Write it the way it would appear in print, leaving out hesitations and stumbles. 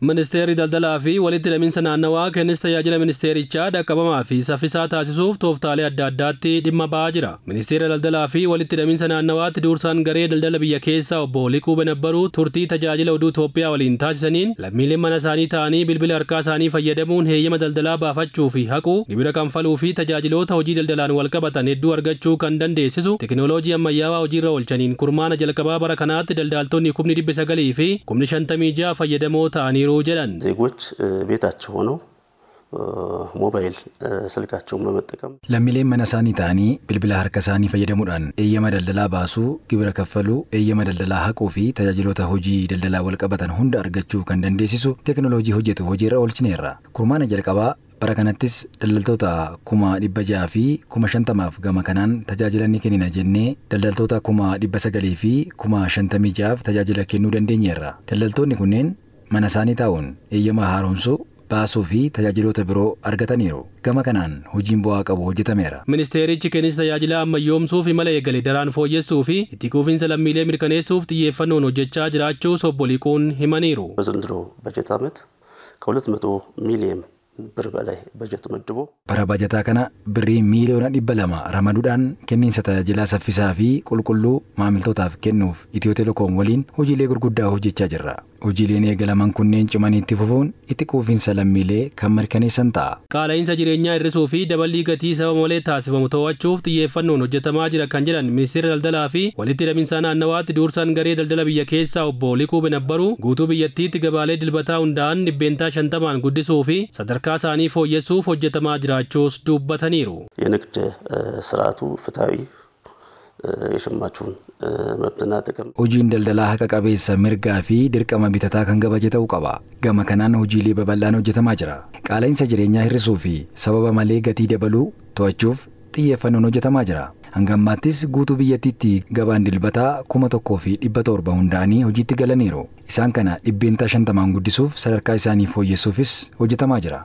Ministeerri daldalaa fi walitti hidhaminsa naannawaa kennis tajaajila ministeerichaa dhaqqabamaa fi saffisaa taasisuuf tooftaalee adda addaatti dhimma ba'aa jira. Ministeera daldalaa fi walitti hidhaminsa naannawaatti dursaan garee daldala biyya keessaa obbo Liquu Benabbaruu turtii tajaajila oduu Itoophiyaa waliin taasisaniin lammiileen mana isaanii ta'anii bilbila harkaa isaanii fayyadamuun heeyyama daldalaa baafachuu fi haquu, gibira kanfaluu fi tajaajiloota hojii daldalaan wal qabatan hedduu argachuu kan dandeessisu tekinooloojii ammayyaawaa hojiirra oolchaniin kurmaana jalqabaa bara kanaatti daldaaltonni 956,056 fayyadamoo ta'aniiru jedhan. ዜጎች ቤታቸው ሆነው ሞባይል ስልካቸውን በመጠቀም Lammiileen mana isaanii ta'anii bilbila harka isaanii fayyadamuudhaan eeyyama daldalaa baasuu, gibira kaffaluu, eeyyama daldalaa haquu fi tajaajiloota hojii daldalaa wal qabatan hunda argachuu kan dandeessisu teekinooloojii hojjetu hojiirra oolchineerra. Kurmaana jalqabaa bara kanattis daldaltoota 650,050 gama kanaan tajaajila ni kennina jennee daldaltoota 956,056 tajaajila kennuu dandeenyeerra. Daldaltoonni kunneen mana isaanii taa'uun eeyyama haaromsuu, baasuu fi tajaajiloota biroo argataniiru. Gama kanaan hojiin bu'aa qabu hojjetameera. Ministeerichi kennis tajaajila ammayyoomsuuf imala eegale daraan fooyyessuu fi itti quufinsa lammiilee mirkaneessuuf xiyyeeffannoon hojjechaa jiraachuu obbo Liquun himaniiru. በዘንድሮ በጀት ዓመት ከ200 ሚሊዮን ብር በላይ በጀት መድቦ Bara bajataa kana birrii miiliyoona 200 ramaduudhaan kenniinsa tajaajilaa saffisaa fi qulqulluu maamiltootaaf kennuuf Itiyoo Telekoom waliin hojiilee gurguddaa hojjechaa jirra. Hojiileen eegalaman kunneen cimanii itti fufuun itti quufinsa lammiilee kan mirkaneessan ta'a. Qaala'insa jireenyaa hir'isuu fi daballii gatii sababa malee taasifamu to'achuuf xiyyeeffannoon hojjetamaa jira kan jedhan ministeera daldalaa fi walitti hidhaminsa naannawaatti dursaan garee daldala biyya keessaa obbo Liquu Benabbaruu guutuu biyyattiitti gabaalee dilbataa hundaa'an 50% guddisuu fi sadarkaa isaanii fooyyessuuf hojjetamaa jiraachuus dubbataniiru. የንግድ ስርዓቱ ፍትሐዊ የሸማቹን መብትና ጥቅም Hojiin daldalaa haqa qabeessa mirgaa fi dirqama bitataa kan kabaje ta'uu qaba. Gama kanaan hojiilee babal'aan hojjetamaa jira. Qaala'insa jireenyaa hir'isuu fi sababa malee gatii dabaluu to'achuuf xiyyeeffannoon hojjetamaa jira. Hanga ammaattis guutuu biyyattiitti gabaan dilbataa 1700 hundaa'anii hojiitti galaniiru. Isaan kana 50% guddisuuf sadarkaa isaanii fooyyessuufis hojjetamaa jira.